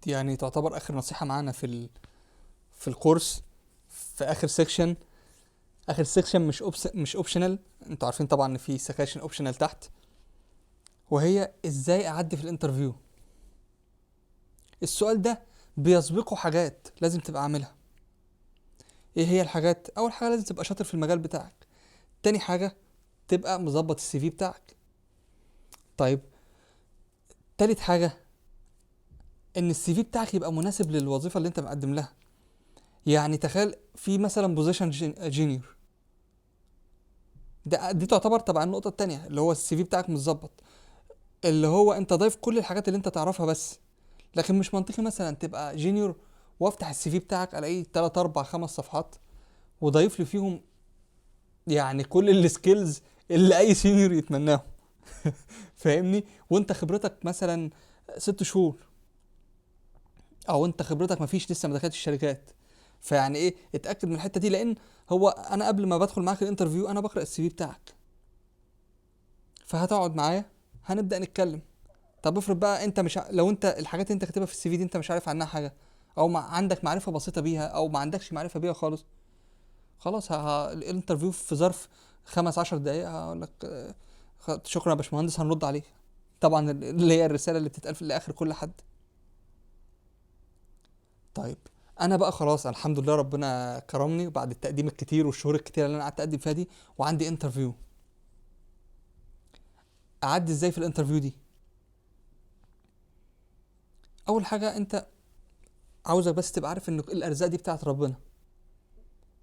يعني تعتبر اخر نصيحة معانا في الكورس، في اخر section. اخر section مش optional، انتوا عارفين طبعا ان في section optional تحت، وهي ازاي اعدي في ال interview. السؤال ده بيسبقه حاجات لازم تبقى عاملها. ايه هي الحاجات؟ اول حاجة لازم تبقى شاطر في المجال بتاعك. تاني حاجة تبقى مظبط ال CV بتاعك. طيب تالت حاجة ان ال CV بتاعك يبقى مناسب للوظيفة اللي انت مقدم لها. يعني تخيل في مثلا position junior، دي تعتبر تبع النقطة التانية اللي هو ال CV بتاعك متظبط، اللي هو انت ضايف كل الحاجات اللي انت تعرفها بس. لكن مش منطقي مثلا تبقى junior وافتح ال CV بتاعك الاقيه 3 4 5 صفحات وضايف لي فيهم يعني كل ال skills اللي اي senior يتمناهم. فاهمني؟ وانت خبرتك مثلا 6 شهور، او انت خبرتك مفيش لسه ما دخلتش الشركات. فيعني ايه، اتاكد من الحتة دي، لان هو انا قبل ما بدخل معاك ال interview انا بقرا ال CV بتاعك، فهتقعد معايا هنبدا نتكلم. طب افرض بقى انت مش لو انت الحاجات اللي انت كاتبها في ال CV دي انت مش عارف عنها حاجة، او ما عندك معرفة بسيطة بيها، او ما عندكش معرفة بيها خالص، خلاص ال interview في ظرف 15 دقايق هقول لك شكرا يا باشمهندس هنرد عليك. طبعا اللي هي الرسالة اللي بتتقال في الاخر كل حد. طيب انا بقى خلاص الحمد لله ربنا كرمني بعد التقديم الكتير والشهور الكتير اللي انا قعدت اقدم فيها دي، وعندي interview. اعدي ازاي في ال interview دي؟ اول حاجة انت عاوزك بس تبقى عارف ان الارزاق دي بتاعت ربنا،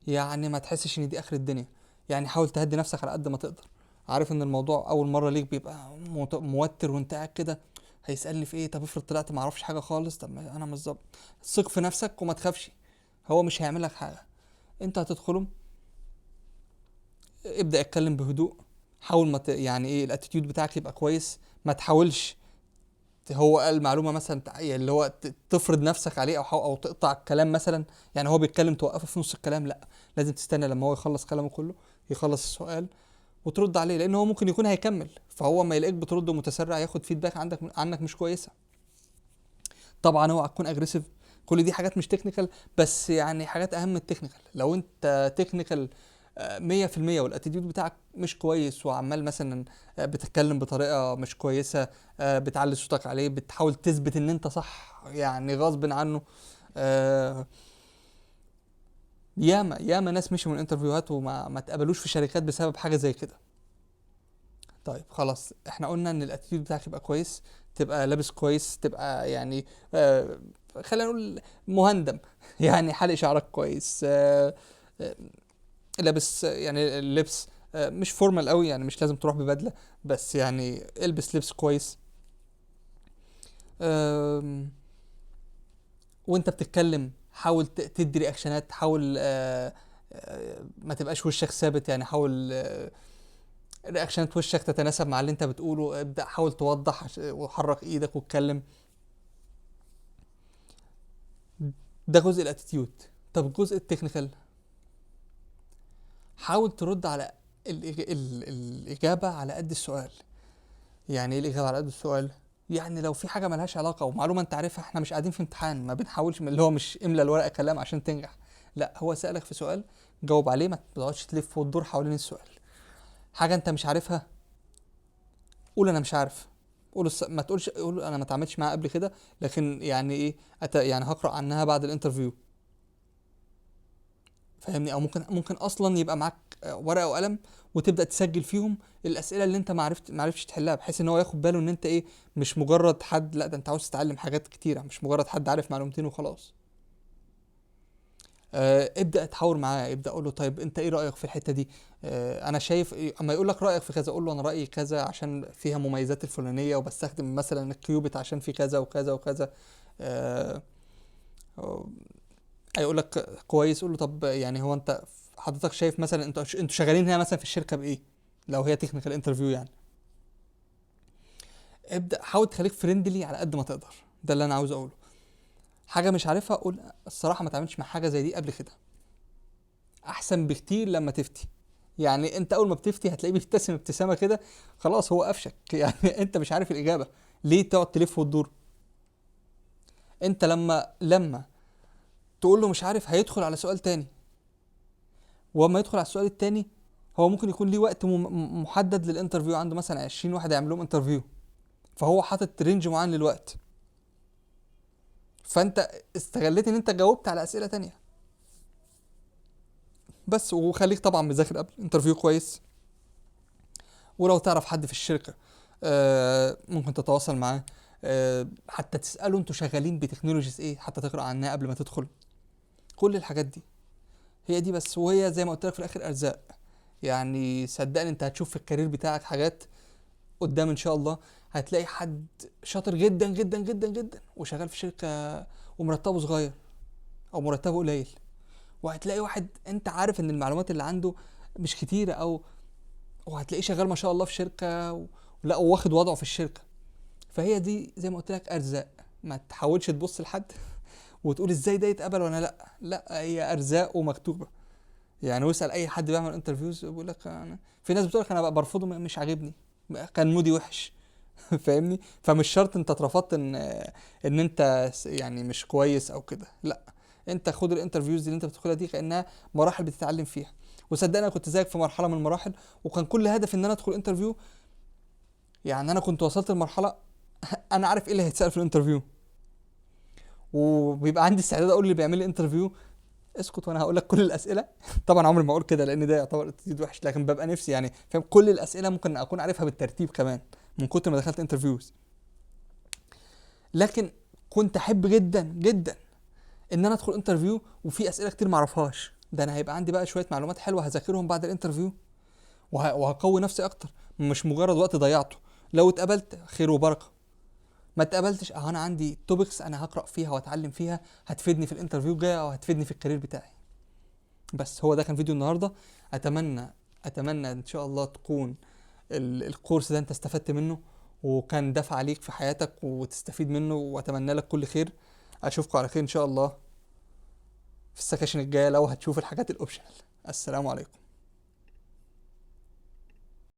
يعني ما تحسش ان دي اخر الدنيا، يعني حاول تهدي نفسك على قد ما تقدر. عارف ان الموضوع اول مرة ليك بيبقى موتر وانت قاعد كده هيسالني في ايه، طب افرض طلعت ما اعرفش حاجة خالص، طب انا مش ظابط. ثق في نفسك وما تخافش، هو مش هيعمل لك حاجة. انت هتدخله ابدا اتكلم بهدوء، حاول ما يعني ايه ال attitude بتاعك يبقى كويس، ما تحاولش هو قال معلومة مثلا يعني اللي هو تفرض نفسك عليه او تقطع الكلام مثلا، يعني هو بيتكلم توقفه في نص الكلام، لا لازم تستنى لما هو يخلص كلامه كله، يخلص السؤال وترد عليه، لان هو ممكن يكون هيكمل، فهو ما يلاقيك بترد ومتسرع ياخد feedback عنك مش كويسة. طبعا اوعى تكون aggressive، كل دي حاجات مش technical بس يعني حاجات اهم من ال technical. لو انت technical 100% وال attitude بتاعك مش كويس وعمال مثلا بتتكلم بطريقة مش كويسة، بتعلي صوتك عليه، بتحاول تثبت ان انت صح يعني غصب عنه، ياما ناس مشوا من interview هات وما ما اتقبلوش في شركات بسبب حاجة زي كده. طيب خلاص احنا قلنا ان ال attitude بتاعك يبقى كويس، تبقى لابس كويس، تبقى يعني خلينا نقول مهندم يعني حالق شعرك كويس، لابس يعني اللبس مش formal قوي، يعني مش لازم تروح ببدله، بس يعني البس لبس كويس. وانت بتتكلم حاول تدي reaction ات، حاول ما تبقاش وشك ثابت، يعني حاول reaction ات وشك تتناسب مع اللي انت بتقوله، ابدأ حاول توضح وحرك ايدك واتكلم. ده جزء ال attitude. طب الجزء ال technical، حاول ترد على الإجابة على قد السؤال. يعني ايه الإجابة على قد السؤال؟ يعني لو في حاجة ملهاش علاقة ومعلومة انت عارفها، احنا مش قاعدين في امتحان، ما بنحاولش اللي هو مش املى الورقة كلام عشان تنجح، لا هو سألك في سؤال جاوب عليه، ما تقعدش تلف وتدور حوالين السؤال. حاجة انت مش عارفها قول انا مش عارف، قول ما تقولش، قول انا ما اتعاملتش معاها قبل كده، لكن يعني ايه يعني هقرأ عنها بعد ال interview، فاهمني؟ او ممكن اصلا يبقى معاك ورقة وقلم وتبدا تسجل فيهم الاسئلة اللي انت ما عرفتش تحلها، بحيث ان هو ياخد باله ان انت ايه، مش مجرد حد، لا ده انت عاوز تتعلم حاجات كتيرة، مش مجرد حد عارف معلومتين وخلاص. ابدا اتحاور معاه، ابدا قول له طيب انت ايه رايك في الحتة دي، انا شايف إيه؟ اما يقول لك رايك في كذا قول له انا رايي كذا عشان فيها مميزات الفلانية، وبستخدم مثلا ال Cubit عشان في كذا وكذا وكذا. هيقول لك كويس، قول له طب يعني هو انت حضرتك شايف مثلا انتوا شغالين هنا مثلا في الشركة بايه، لو هي technical interview يعني. ابدا حاول تخليك friendly على قد ما تقدر، ده اللي انا عاوز اقوله. حاجة مش عارفها قول الصراحة ما تعملش مع حاجة زي دي قبل كده، احسن بكتير لما تفتي. يعني انت اول ما بتفتي هتلاقيه بيبتسم ابتسامة كده، خلاص هو قفشك يعني انت مش عارف الاجابة، ليه تقعد تلف وتدور؟ انت لما تقول له مش عارف هيدخل على سؤال تاني، واما يدخل على السؤال التاني هو ممكن يكون ليه وقت محدد لل interview، عنده مثلا 20 واحد هيعمل لهم interview، فهو حاطط range معين للوقت، فانت استغليت ان انت جاوبت على اسئلة تانية بس. وخليك طبعا مذاكر قبل interview كويس، ولو تعرف حد في الشركة ممكن تتواصل معاه، حتى تساله انتوا شغالين ب technologies ايه، حتى تقرا عنها قبل ما تدخل. كل الحاجات دي هي دي بس، وهي زي ما قلت لك في الاخر ارزاق. يعني صدقني انت هتشوف في ال career بتاعك حاجات قدام ان شاء الله، هتلاقي حد شاطر جدا جدا جدا جدا وشغال في شركة ومرتبة صغير او مرتبه قليل، وهتلاقي واحد انت عارف ان المعلومات اللي عنده مش كتيرة، او وهتلاقيه شغال ما شاء الله في شركة لا واخد وضعه في الشركة. فهي دي زي ما قلت لك ارزاق، ما تحاولش تبص لحد وتقول ازاي ده يتقبل وانا لا، لا هي ارزاق ومكتوبه. يعني واسال اي حد بيعمل interviews بيقول لك انا، في ناس بتقول لك انا برفضه مش عاجبني، كان mood ي وحش فاهمني؟ فمش شرط انت اترفضت ان انت يعني مش كويس او كده، لا انت خد ال interviews اللي انت بتدخلها دي كانها مراحل بتتعلم فيها. وصدقني انا كنت زيك في مرحلة من المراحل، وكان كل هدف ان انا ادخل interview. يعني انا كنت وصلت لمرحلة انا عارف ايه اللي هيتسال في ال interview، وبيبقى عندي استعداد اقول اللي بيعمل لي interview اسكت وانا هقول لك كل الاسئلة طبعا عمري ما اقول كده لان ده يعتبر attitude وحش، لكن ببقى نفسي يعني فاهم كل الاسئلة ممكن اكون عارفها بالترتيب كمان من كتر ما دخلت interviews. لكن كنت احب جدا جدا ان انا ادخل interview وفي اسئلة كتير ما اعرفهاش، ده انا هيبقى عندي بقى شوية معلومات حلوة هذاكرهم بعد ال interview وهقوي نفسي اكتر، مش مجرد وقت ضيعته. لو اتقبلت خير وبركة، ما اتقبلتش اهو انا عندي topics انا هقرا فيها واتعلم فيها، هتفيدني في ال interview الجاي او هتفيدني في ال career بتاعي. بس هو ده كان فيديو النهارده. اتمنى ان شاء الله تكون الكورس ده انت استفدت منه وكان دفع ليك في حياتك وتستفيد منه، واتمنى لك كل خير. اشوفكم على خير ان شاء الله في السكاشن الجاية لو هتشوف الحاجات ال optional. السلام عليكم.